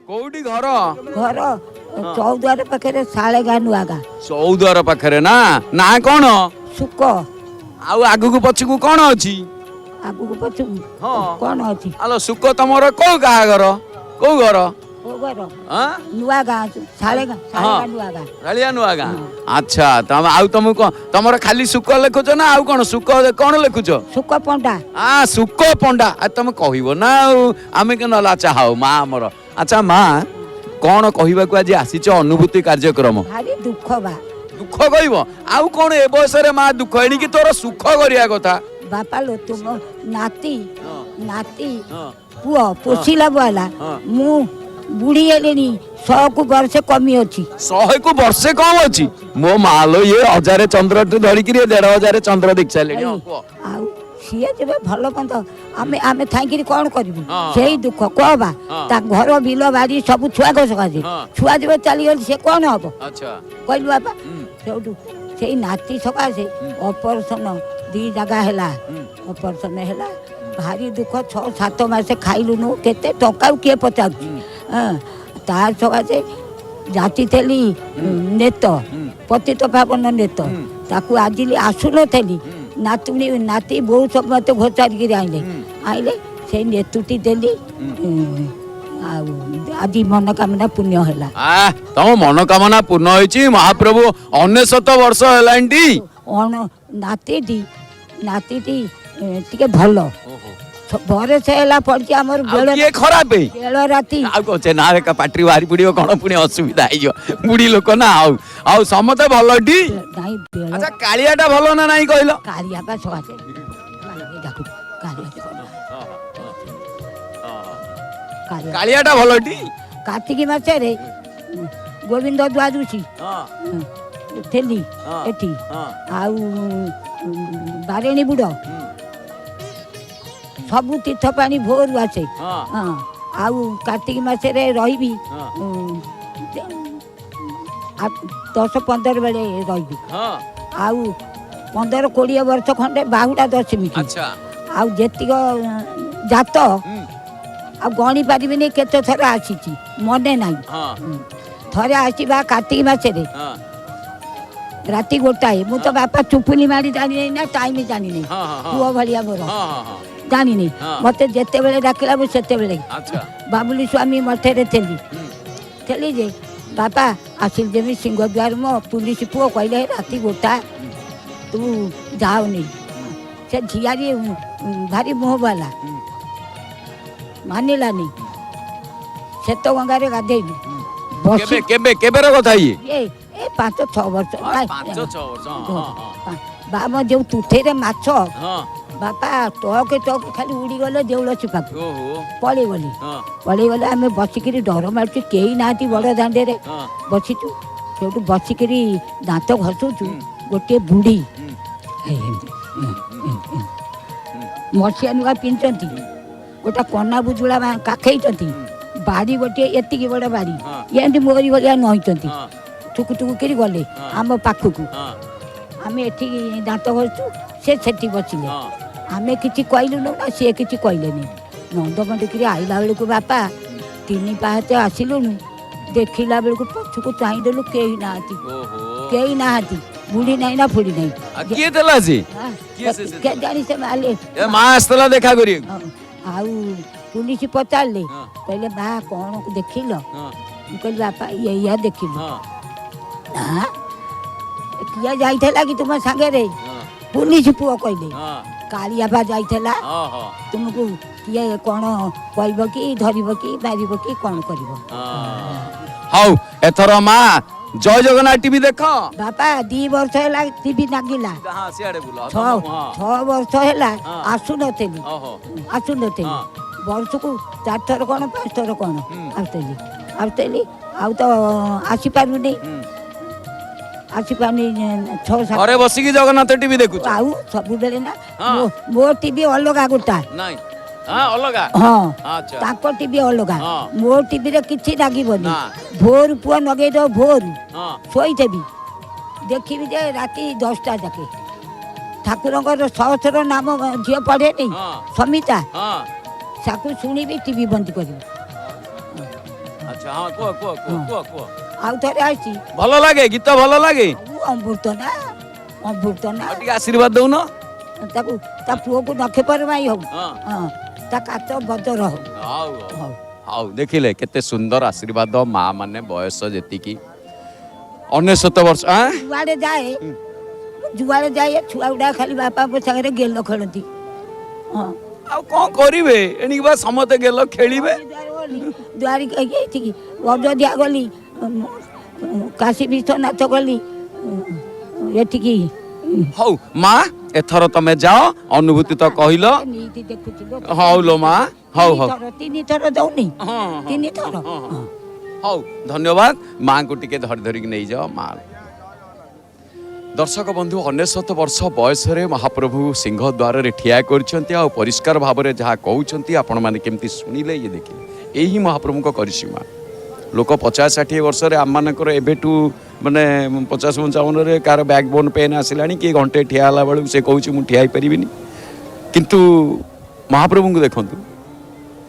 କୋଉଠି ଘର? ଘର ଚୌଦ୍ୱାର ପାଖରେ, ଶାଳେଗାଁ ନୂଆଗାଁ। ଚୌଦ୍ୱାର ପାଖରେ ନା? ନା କଣ? ସୁକ। ଆଉ ଆଗକୁ ପଛକୁ କଣ ଅଛି? ଆଗକୁ ପଛକୁ? ହଁ। କଣ ଅଛି? ଆଲୋ ସୁକ, ତମର କୋଉ ଗାଁ ଘର, କୋଉ ଘର? କୋଉ ଘର? ଆଁ? ନୂଆ ଗାଁ, ଶାଳେଗାଁ, ଶାଳେଗାଁ ନୂଆ ଗାଁ। ଶାଳିଆ ନୂଆ ଗାଁ, ଆଚ୍ଛା। ତମ ଆଉ ତମକୁ କଣ, ତମର ଖାଲି ସୁକ ଲେଖୁଛ ନା ଆଉ କଣ? ସୁକ କଣ ଲେଖୁଛ? ସୁକ ପଣ୍ଡା। ଆ ସୁକ ପଣ୍ଡା। ଆ ତମେ କହିବ ନା ଆଉ ଆମେ କେ ନହେଲେ। ଆଚ୍ଛା ହଉ ମା ଆମର। ଆଚ୍ଛା ମା, କଣ କହିବାକୁ ଆଜି ଆସିଛ ଅନୁଭୂତି କାର୍ଯ୍ୟକ୍ରମ? ଭାରି ଦୁଃଖ ବା। ଦୁଃଖ କହିବ ଆଉ କଣ? ଏ ବୟସରେ ମା ଦୁଃଖ? ଏଣିକି ତୋର ସୁଖ କରିବା କଥା। ବାପା ଲୋ, ତୁମ ନାତି ନାତି ପୁଅ ପୋଷିଲା ବଲା। ମୁଁ ବୁଢୀ ହେଲିଣି, 100କୁ ବର୍ଷେ କମି ଅଛି। 100କୁ ବର୍ଷେ କମ ଅଛି? ମୋ ମା ଲୋ, ଇଏ 1000 ଚନ୍ଦ୍ରଠୁ ଧରିକିରି 1500 ଚନ୍ଦ୍ର ଦେଖି ସାରିଲେଣି। ହଁ, କୁହ। ଆଉ ସିଏ ଯେବେ ଭଲ ମନ୍ଦ ଆମେ ଥାଇକିରି କଣ କରିବୁ? ସେଇ ଦୁଃଖ କହ ବା। ତା ଘର ବିଲ ବାଡ଼ି ସବୁ ଛୁଆଙ୍କ ସକାଶେ। ଛୁଆ ଯେବେ ଚାଲିଗଲେ ସେ କଣ ହବ? କହିଲୁ ବାପା। ସେଇଠୁ ସେଇ ନାତି ସକାଶେ ଅପରେସନ ଦି ଜାଗା ହେଲା। ଅପରେସନ ହେଲା, ଭାରି ଦୁଃଖ। 6-7 ମାସ ଖାଇଲୁନୁ, କେତେ ଟଙ୍କାକୁ କିଏ ପଚାରୁଛି? ହଁ, ତା ସକାଶେ ଯାଚିଥିଲି ନେତ ପତିତ ପାବନ ନେତ, ତାକୁ ଆଜି ଆସୁନଥିଲି। ନାତୁଣୀ ନାତି ବୋଉ ସବୁ ମତେ ଘୋଷାରିକିରି ଆଣିଲେ। ଆଣିଲେ ସେଇ ନେତୁଟି ଦେଲି। ଆଉ ଆଜି ମନୋକାମନା ପୂର୍ଣ୍ଣ ହେଲା। ଆ ତମ ମନୋକାମନା ପୂର୍ଣ୍ଣ ହେଇଛି ମହାପ୍ରଭୁ। 99 ବର୍ଷ ହେଲାଣି ଟି? ଅଣ ନାତିଟି ନାତିଟି ଟିକେ ଭଲ ବରଷ ହେଲା ପଡ଼ିଛି ଆମର। ଆଉ ବେଳ କିଏ ଖରାପ? ବେଳ ରାତି। ଆଉ କହୁଛେ ନା ପାଟିରୁ ବାହାରି ପଡିବ କଣ, ପୁଣି ଅସୁବିଧା ହେଇଯିବ, ବୁଢୀ ଲୋକ ନା। ଆଉ ଆଉ ସମସ୍ତେ ଭଲ ଟି? ନାଇଁ, ବେଳ। ଆଚ୍ଛା, କାଳିଆ ଟା ଭଲ ନା ନାଇଁ କହିଲ? କାଳିଆ ବା ସକାଶେ ଡାକୁଛି କାଳିଆ, କାଳିଆ। କାଳିଆ ଟା ଭଲ ଟି? କାର୍ତ୍ତିକ ମାସରେ ଗୋବିନ୍ଦ ଦ୍ୱାଦଶୀ ଥିଲି ଏଠି। ଆଉ ବାରେଣୀ ବୁଡ଼ ସବୁ ତୀର୍ଥ ପାଣି ଭୋରୁ ଆସେ। ହଁ, ଆଉ କାର୍ତ୍ତିକ ମାସରେ ରହିବି, 10-15 ବେଳେ ରହିବି। ଆଉ 15-20 ବର୍ଷ ଖଣ୍ଡେ ବାହୁଡ଼ା ଦଶମୀ। ଆଉ ଯେତିକ ଜାତ ଆଉ ଗଣି ପାରିବିନି କେତେ ଥର ଆସିଛି, ମନେ ନାହିଁ। ଥରେ ଆସିବା କାର୍ତ୍ତିକ ମାସରେ ରାତି 1, ମୁଁ ତ ବାପା ଚୁପୁଲି ମାରି ଜାଣିନି ନା ଟାଇମ ଜାଣିନି। ପୁଅ ଭଳିଆ ମୋର। ଜାଣିନି। ମତେ ଯେତେବେଳେ ଡାକିଲା ମୁଁ ସେତେବେଳେ। ବାବୁଲି ସ୍ୱାମୀ ମଠରେ ଥିଲି। ଥିଲି ଯେ ବାପା, ଆସିଲି ଯେମିତି ସିଂହଦ୍ୱାର, ମୋ ପୁଲିସ ପୁଅ କହିଲେ, ରାତି 1, ତୁ ଯାଉନି। ସେ ଝିଆରୀ ଭାରି ମୁହଁ ବାଲା, ମାନିଲାନି। ଶ୍ଵେତ ଗଙ୍ଗାରେ ଗାଧେଇଲୁ ବସି। କେବେ କେବେ କେବେର କଥା ଇଏ? ଏ 5-6 ବର୍ଷ। 5-6 ବର୍ଷ, ହଁ, ହଁ, ହଁ। ବାମ ଯୋଉ ତୁଠେରେ ମାଛ ବାପା, ଟକେ ଟକେ ଖାଲି ଉଡ଼ିଗଲେ ଦେଉଳ ସିପାକୁ। ପଳେଇଗଲେ। ପଳେଇଗଲେ, ଆମେ ବସିକିରି ଡର ମାରୁଛି, କେହି ନାହାନ୍ତି, ବଡ଼ ଦାଣ୍ଡରେ ବସିଛୁ। ସେଇଠୁ ବସିକିରି ଦାନ୍ତ ଘଷୁଛୁ, ଗୋଟିଏ ବୁଢ଼ୀ ଏମିତି, ମସିଆ ନୁଗା ପିନ୍ଧିଛନ୍ତି, ଗୋଟେ କନା ବୁଜୁଳା କାଖେଇଛନ୍ତି, ବାଡ଼ି ଗୋଟିଏ ଏତିକି ବଡ଼ ବାଡ଼ି, ଏମିତି ମୋରି ଭଳିଆ ନଇଁଛନ୍ତି, ଠୁକୁ ଠୁକୁ କରି ଗଲେ ଆମ ପାଖକୁ। ଆମେ ଏଠି ଦାନ୍ତ ଘଷୁଛୁ, ସେ ସେଠି ବସିଲେ। ଆମେ କିଛି କହିଲୁନୁ ନା ସିଏ କିଛି କହିଲେନି। ନନ୍ଦ ମଣ୍ଡିକିରି ଆଇଲା ବେଳକୁ ବାପା, 3 ପାହାଚ ଆସିଲୁଣୁ, ଦେଖିଲା ବେଳକୁ ପଛକୁ ଚାହିଁଦେଲୁ, କେହି ନାହାନ୍ତି। କେହି ନାହାନ୍ତି, ବୁଢ଼ୀ ନାହିଁ ନା ଫୁଡ଼ି ନାହିଁ। ଆଉ କିଏ ଥିଲା ସେ? କିଏ ସେ? କେଜାଣି ସେ ମାଲେ। ଏ ମା ଆସିଥିଲା ଦେଖା କରିବାକୁ? ହଁ। ଆଉ ପୁଲିସ ପଚାରିଲେ, କହିଲେ, ମା କଣ ଦେଖିଲ? ମୁଁ କହିଲି, ବାପା ଏଇଆ ଦେଖିଲୁ। ନା, କିଏ ଯାଇଥିଲା କି ତୁମ ସାଙ୍ଗରେ? ପୁଲିସ ପୁଅ କହିଲେ, କାଳିଆପା ଯାଇଥିଲା। ତୁମକୁ କିଏ କଣ କହିବ କି ଧରିବ କି ମାରିବ କି କଣ କରିବ? ହଉ, ଏଥର ମା ଜୟ ଜଗନ୍ନାଥ ଟିଭି ଦେଖ। ବାପା, 2 ବର୍ଷ ହେଲା ଟିଭି ନାଗିଲା। ହଁ, ସିଆଡେ ବୁଲ। 6 ବର୍ଷ ହେଲା ଆସୁନଥିଲି। ଆସୁନଥିଲି। ବର୍ଷକୁ 4 ଥର କଣ 5 ଥର କଣ ଆସୁଥିଲି ଆସୁଥିଲି, ଆଉ ତ ଆସିପାରୁନି। ଆସିପାରୁନି 6-7। ଘରେ ବସିକି ଜଗନ୍ନାଥ ଟିଭି ଦେଖୁଛ? ଆଉ ସବୁବେଳେ ନା। ମୋ ଟିଭି ଅଲଗା ଗୋଟା। ନାଇଁ, ହଁ, ଅଲଗା। ହଁ। ତାଙ୍କ ଟିଭି ଅଲଗା। ମୋ ଟିଭିରେ କିଛି ଲାଗିବନି। ନା। ଭୋରୁ ପୁଅ ନଗେଇଦବ, ଭୋରୁ ଶୋଇଥିବି, ଦେଖିବି ଯେ ରାତି 10ଟା ଯାକେ ଠାକୁରଙ୍କର ସହସ୍ର ନାମ ଝିଅ ପଢ଼େନି, ସମିତା, ତାକୁ ଶୁଣିବି, ଟିଭି ବନ୍ଦ କରିବି। ଆଚ୍ଛା, ହଁ, କୁହ କୁହ କୁହ କୁହ କୁହ। ଆଉ ଥରେ ଆସିଛି। ଭଲ ଲାଗେ ଗୀତ? ଭଲ ଲାଗେ? ଆଉ ଅମୃତ ନା, ଅମୃତ ନା। ଆଉ ଟିକେ ଆଶୀର୍ବାଦ ଦଉନ। ତାକୁ, ତା ପୁଅକୁ ନଖେ ପରମାଇ ହଉ। ହଁ। ହଁ, ତା କାତ ବଜର ହଉ। ହଉ ହଉ। ହଉ। ହଉ, ଦେଖିଲେ କେତେ ସୁନ୍ଦର ଆଶୀର୍ବାଦ ମା ମାନେ। ବୟସ ଯେତିକି 99 ବର୍ଷ ଆଁ? ଯୁଆଡ଼େ ଯାଏ, ମୁଁ ଯୁଆଡ଼େ ଯାଏ, ଏ ଛୁଆ ଗୁଡ଼ା ଖାଲି ବାପାଙ୍କ ସାଙ୍ଗରେ ଗେଲ ଖେଳନ୍ତି। ହଁ। ଆଉ କଣ କରିବେ? ଏଣିକି ବା ସମସ୍ତେ ଗେଲ ଖେଳିବେ। ଦ୍ୱାରିକା ଏଠିକି ଅଯୋଧ୍ୟା ଗଲି, କାଶୀ ବିଶ୍ୱନାଥ ଗଲି, ଏଠିକି। ହଉ ମା, ଏଥର ତମେ ଯାଅ। ଅନୁଭୂତି ତ କହିଲ। ନିତି ଦେଖୁଛି ଲୋ। ହଉ ଲୋ ମା, ହଉ ହଉ। ତିନି ଥର, ତିନି ଥର ଦଉନି? ହଁ। ତିନି ଥର। ହଁ। ହଉ, ଧନ୍ୟବାଦ। ମାଙ୍କୁ ଟିକେ ଧରି ଧରିକି ନେଇଯାଅ ମା। ଦର୍ଶକ ବନ୍ଧୁ, 99 ବର୍ଷ ବୟସରେ ମହାପ୍ରଭୁ ସିଂହ ଦ୍ୱାରରେ ଠିଆ କରିଛନ୍ତି ଆଉ ପରିଷ୍କାର ଭାବରେ ଯାହା କହୁଛନ୍ତି ଆପଣମାନେ କେମିତି ଶୁଣିଲେ, ଇଏ ଦେଖିଲେ। ଏହି ମହାପ୍ରଭୁଙ୍କ କରିସିମା। ଲୋକ 50 60 ବର୍ଷରେ, ଆମମାନଙ୍କର ଏବେଠୁ ମାନେ 50 55ରେ କାହାର ବ୍ୟାକ୍ ବୋନ୍ ପେନ୍ ଆସିଲାଣି, କିଏ ଘଣ୍ଟେ ଠିଆ ହେଲା ବେଳକୁ ସେ କହୁଛି ମୁଁ ଠିଆ ହେଇପାରିବିନି। କିନ୍ତୁ ମହାପ୍ରଭୁଙ୍କୁ ଦେଖନ୍ତୁ।